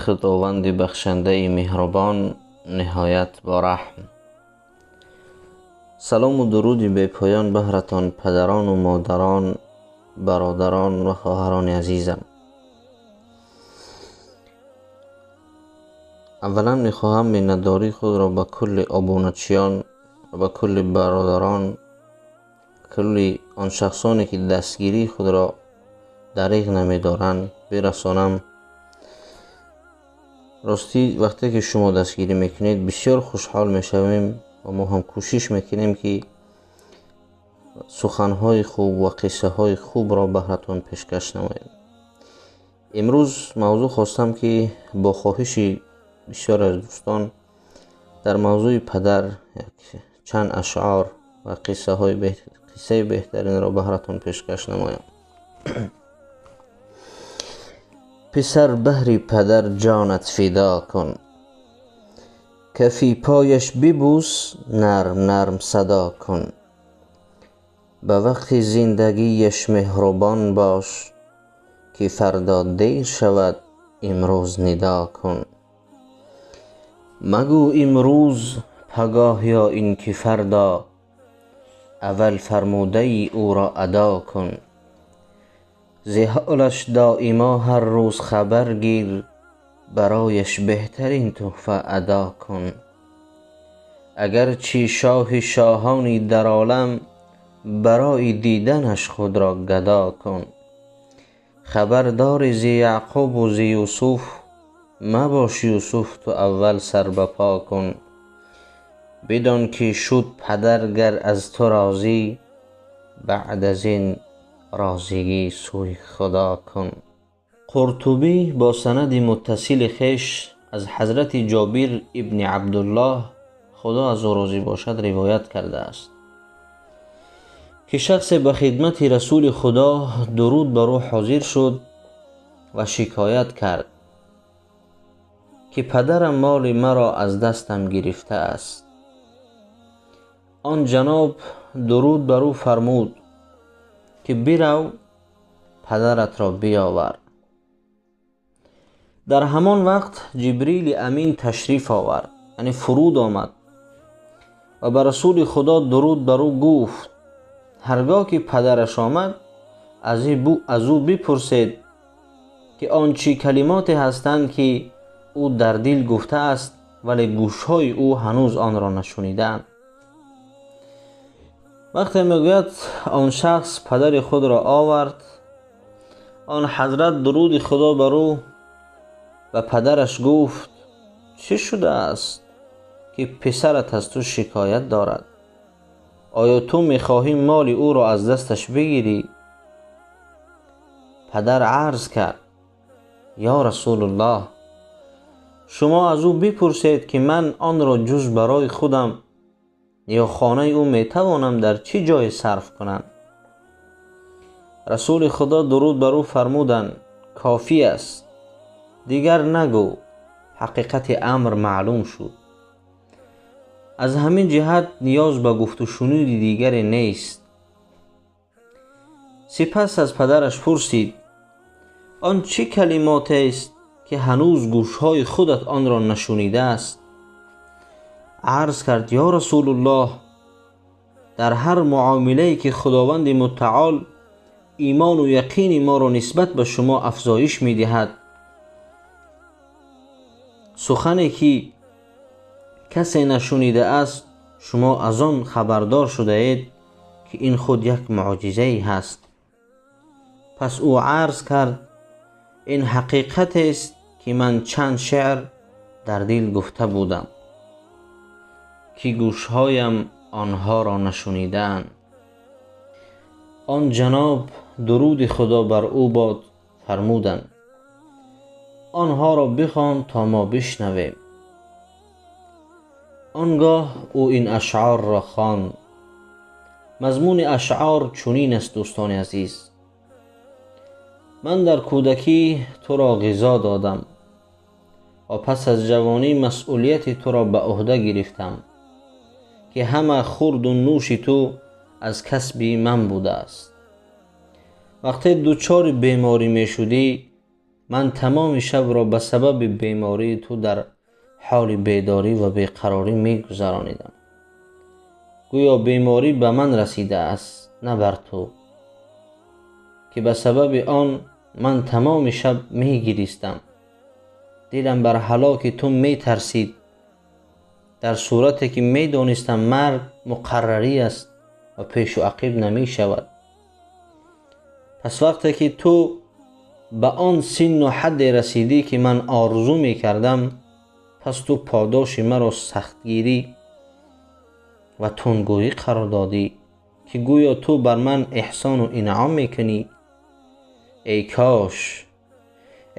Худованди бахшандаи меҳрубон, ниҳоят бо раҳм. Салому дуруди бепоён баҳратон падарону модарон, бародарон ва хоҳарони азизам. Аввалан мехоҳам миннатдории худро ба кулли обуначиён ва ба кулли бародарон, кулли он шахсоне ки дастгирии худро дареғ намедоранд бирасонам. Ростӣ вақте ки шумо дастгирӣ мекунед бисёр хушҳол мешавем ва мо ҳам кӯшиш мекунем ки суханҳои хуб ва қиссаҳои хубро баҳратон пешкаш намоем. Имрӯз мавзӯъ хостам ки бо хоҳиши бисёр аз дӯстон дар мавзӯи падар як чанд ашъор ва қиссаи беҳтаринро баҳратон пешкаш намоям. Писар баҳри падар ҷонат фидо кун, кафи пояш бибӯс, нарм нарм садо кун. Ба вақти зиндагиаш меҳрубон бош, ки фардо дер шавад имрӯз нидо кун. Магӯ имрӯз пагоҳ ё ин ки фардо, аввал фармудаи ӯро адо кун. Зи ҳолаш доимо ҳар рӯз хабар гир, барояш беҳтарин туҳфа адо кун. Агарчи шоҳи шоҳони дар олам, барои диданаш худро гадо кун. Хабардори зи Яъқубу зи Юсуф, мабош Юсуф ту аввал сар ба по кун. Бидон ки шуд падар гар аз ту розӣ, баъд аз ин розигӣ сӯи Худо кун. Қуртубӣ бо санади муттасили хеш аз ҳазрати Ҷобир ибни Абдуллоҳ, Худо аз ӯ розӣ бошад, ривоят кардааст ки шахсе ба хидмати Расули Худо дуруд бар ӯ ҳозир шуд ва шикоят кард ки падарам моли маро аз дастам гирифтааст. Он ҷаноб дуруд бар ӯ фармуд ки бирав падаратро биёвар. Дар ҳамон вақт Ҷибрили Амин ташриф овард, яъне фуруд омад ва ба Расули Худо дуруд бар ӯ гуфт: ҳаргоҳ ки падараш омад аз ӯ бипурсед ки он чӣ калимоте ҳастанд ки ӯ дар дил гуфтааст, вале гӯшҳои ӯ ҳанӯз онро нашунидаанд. Вақте мегӯяд он шахс падари худро овард, он ҳазрат дуруди Худо бар ӯ ба падараш гуфт: чӣ шудааст ки писарат аз ту шикоят дорад? Оё ту мехоҳӣ моли ӯро аз дасташ бигирӣ? Падар арз кард: ё Расулуллоҳ, шумо аз ӯ бипурсед ки ман онро ҷуз барои худам ё хонаи ӯ метавонам дар чӣ ҷое сарф кунам? Расули Худо дуруд бар ӯ фармуданд: кофӣ аст, дигар нагӯ, ҳақиқати амр маълум шуд. Аз ҳамин ҷиҳат ниёз ба гуфтушуниди дигаре нест. Сипас аз падараш пурсид: он чӣ калимотест ки ҳанӯз гӯшҳои худат онро нашунидааст? Арз кард: ё Расулуллоҳ, дар ҳар муомилае ки Худованди мутаол имону яқини моро нисбат ба шумо афзоиш медиҳад, сухане ки касе нашунидааст шумо аз он хабардор шудаед ки ин худ як муъҷизае ҳаст. Пас ӯ арз кард: ин ҳақиқатест ки ман чанд шеър дар дил гуфта будам ки гӯшҳоям онҳоро нашунидаанд. Он ҷаноб дуруди Худо бар ӯ бод фармуданд: онҳоро бихон то мо бишнавем. Он гоҳ ӯ ин ашъорро хонд. Мазмуни ашъор чунин аст, дӯстони азиз: ман дар кӯдакӣ туро ғизо додам ва пас аз ҷавонӣ масъулияти туро ба ӯҳда гирифтам ки ҳама хурду нӯши ту аз касби ман будааст. Вақте дучори беморӣ мешудӣ, Ман тамоми шабро ба сабаби бемории ту дар ҳоли бедорӣ ва беқарорӣ мегузаронидам. Гӯё беморӣ ба ман расидааст, на бар ту, ки ба сабаби он ман тамоми шаб мегиристам. Дилам бар ҳалоки ту метарсид, дар сурате ки медонистам марг муқаррарӣ аст ва пешу ақиб намешавад. Пас вақте ки ту ба он синну ҳадде расидӣ ки ман орзу мекардам, пас ту подоши маро сахтгирӣ ва тундгӯӣ қарор додӣ, ки гӯё ту бар ман эҳсону инъом мекунӣ. Эй кош,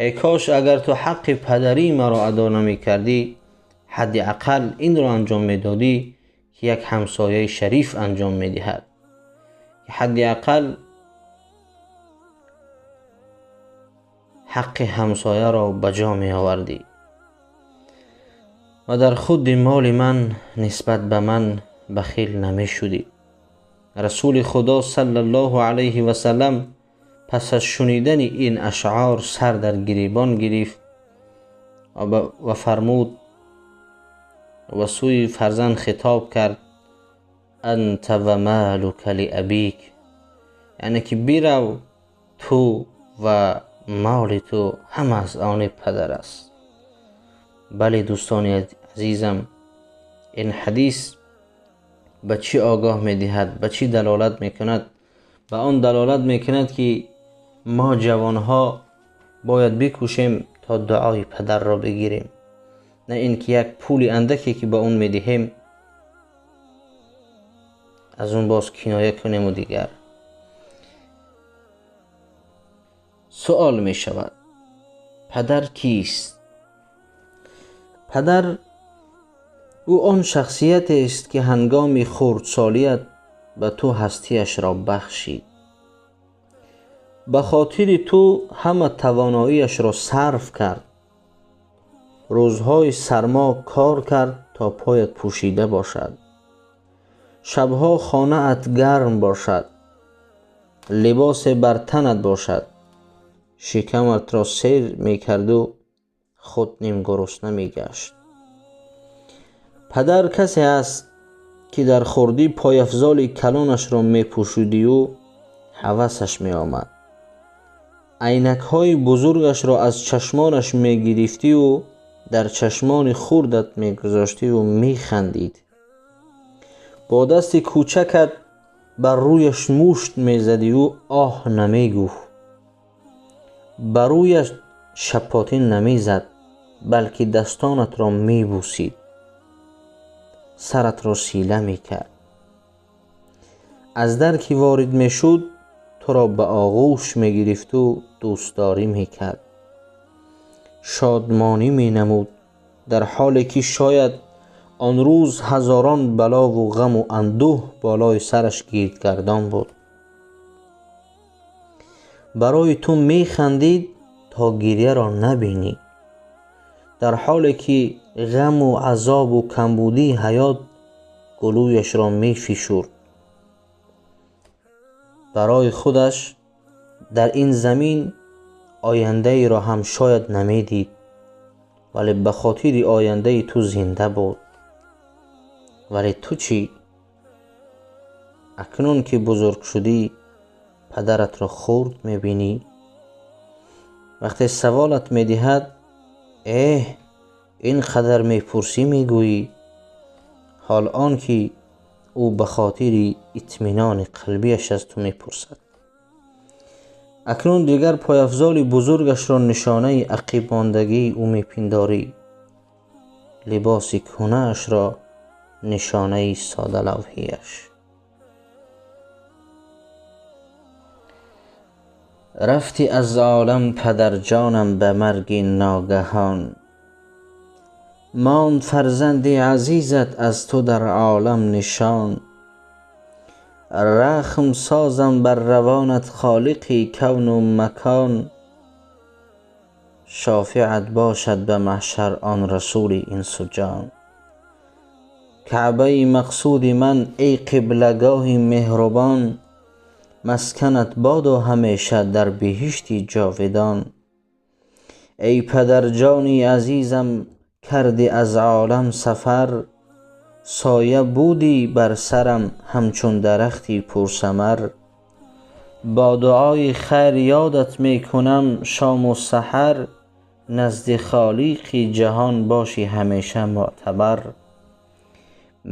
эй кош агар ту ҳаққи падарии маро адо намекардӣ, ҳадди ақал инро анҷом медодӣ ки як ҳамсояи шариф анҷом медиҳад, ки ҳадди ақал ҳаққи ҳамсояро ба ҷо меовардӣ ва дар худи моли ман нисбат ба ман бахил намешудӣ. Расули Худо саллаллоҳу алайҳи васаллам пас аз шунидани ин ашъор сар дар гиребон гирифт ва фармуд ва сӯи фарзанд хитоб кард: анта ва малука лиабик, яъне ки бирав, ту ва моли ту ҳама аз они падар аст. Бале дӯстони азизам, ин ҳадис ба чӣ огоҳ медиҳад, ба чӣ далолат мекунад? Ба он далолат мекунад ки мо ҷавонҳо бояд бикӯшем то дуои падарро бигирем, на ин ки як пули андаке ки ба он медиҳем аз он боз киноя кунем ва дигар. Суол мешавад: падар кист? Падар ӯ он шахсиятест ки ҳангоми хурдсолият ба ту ҳастиашро бахшид, ба хотири ту ҳама тавоноиашро сарф кард, рӯзҳои сармо кор кард то поят пӯшида бошад, шабҳо хонаат гарм бошад, либосе бар танат бошад, шикаматро сер мекарду худ нимгурусна мегашт. Падар касе аст ки дар хурдӣ пойафзоли калонашро мепӯшидию ҳавасаш меомад, айнакҳои бузургашро аз чашмонаш мегирифтию дар чашмони хурдат мегузоштию механдид. Бо дасти кӯчакат бар рӯяш мушт мезадию оҳ намегуфт, ба рӯяш шапотӣ намезад, балки дастонатро мебусид, саратро сила мекард. Аз дар ки ворид мешуд туро ба оғӯш мегирифту дӯстдорӣ мекард, шодмонӣ менамуд, дар ҳоле ки шояд он рӯз ҳазорон балову ғаму андӯҳ болои сараш гирдгардон буд. Барои ту механдид то гирьяро набинӣ, дар ҳоле ки ғаму азобу камбудии ҳаёт гулӯяшро мефишурд. Барои худаш дар ин замин ояндаеро ҳам шояд намедид, вале ба хотири ояндаи ту зинда буд. Вале ту чӣ? Акнун ки бузург шудӣ, падаратро хурд мебинӣ. Вақте саволат медиҳад: эҳ, ин қадар мепурсӣ, мегӯӣ, ҳол он ки ӯ ба хотири итминони қалбиаш аз ту мепурсад. Акнун дигар пойафзоли бузургашро нишонаи ақибмондагии ӯ мепиндорӣ, либоси кӯҳнаашро нишонаи содалавҳияш. Рафтӣ аз олам падарҷонам ба марги ногаҳон, монд фарзанди азизат аз ту дар олам нишон. Рахм созам бар равонат холиқи кавну макон, шофиат бошад ба маҳшар он расули инсу ҷон. Каъбаи мақсуди ман эй қиблагоҳи меҳрубон, масканат бодо ҳамеша дар биҳишти ҷовидон. Эй падарҷони азизам, кардӣ аз олам сафар, соя будӣ бар сарам ҳамчун дарахти пурсамар. Бо дуои хайр ёдат мекунам шому саҳар, назди холиқи ҷаҳон бошӣ ҳамеша мӯътабар.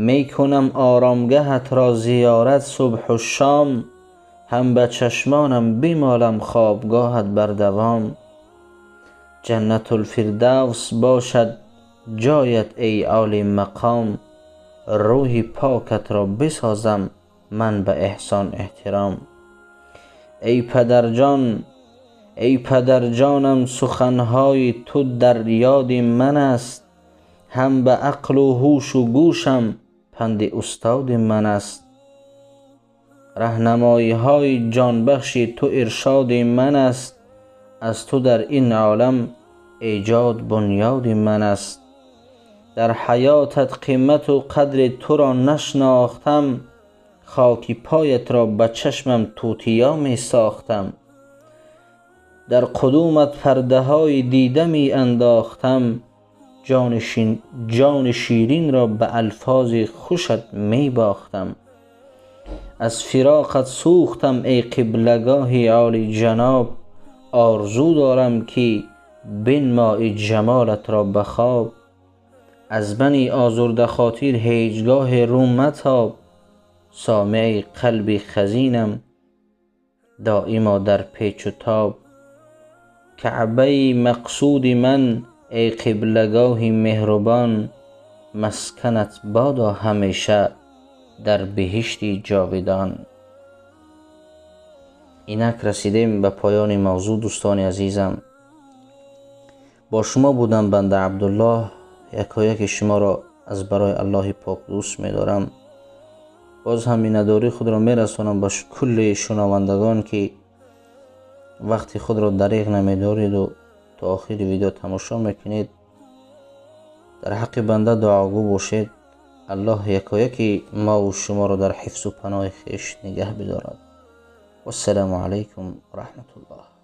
Мекунам оромгаҳат ро зиёрат субҳу шом, ҳам ба чашмонам бимолам хобгоҳат бар давом. Ҷаннатулфирдавс бошад ҷоят эй олӣ мақом, рӯҳи покатро бисозам ман ба эҳсон эҳтиром. Эй падарҷон, эй падарҷонам, суханҳои ту дар ёди ман аст, ҳам ба ақлу ҳушу гӯшам панди устоди ман аст. Раҳнамоиҳои ҷонбахши ту иршоди ман аст, аз ту дар ин олам эҷод бунёди ман аст. Дар ҳаётат қимату қадри туро нашнохтам, хоки поятро ба чашмам тутиё месохтам. Дар қудумат пардаҳои дида меандохтам, ҷони ширинро ба алфози хушат мебохтам. Аз фироқат сӯхтам эй қиблагоҳи олиҷаноб, орзу дорам ки бинмои ҷамолатро ба хоб. Аз мани озурдахотир ҳеҷгоҳе рӯ матоб, сомеи қалби хазинам доимо дар печу тоб. Каъбаи мақсуди ман эй қиблагоҳи меҳрубон, масканат бодо ҳамеша дар биҳишти ҷовидон. Инак расидем ба поёни мавзӯъ, дӯстони азизам. Бо шумо будам банда Абдуллоҳ. Якояки шуморо аз барои Аллоҳи пок дӯст медорам. Боз ҳам миннатдории худро мерасонам ба кулли шунавандагон, ки вақти худро дареғ намедориду то охири видео тамошо мекунед. Дар ҳаққи банда дуогӯ бошед. Аллоҳ якояки мову шуморо дар ҳифзу паноҳи хеш нигаҳ бидорад. Вассалому алайкум ва раҳматуллоҳ.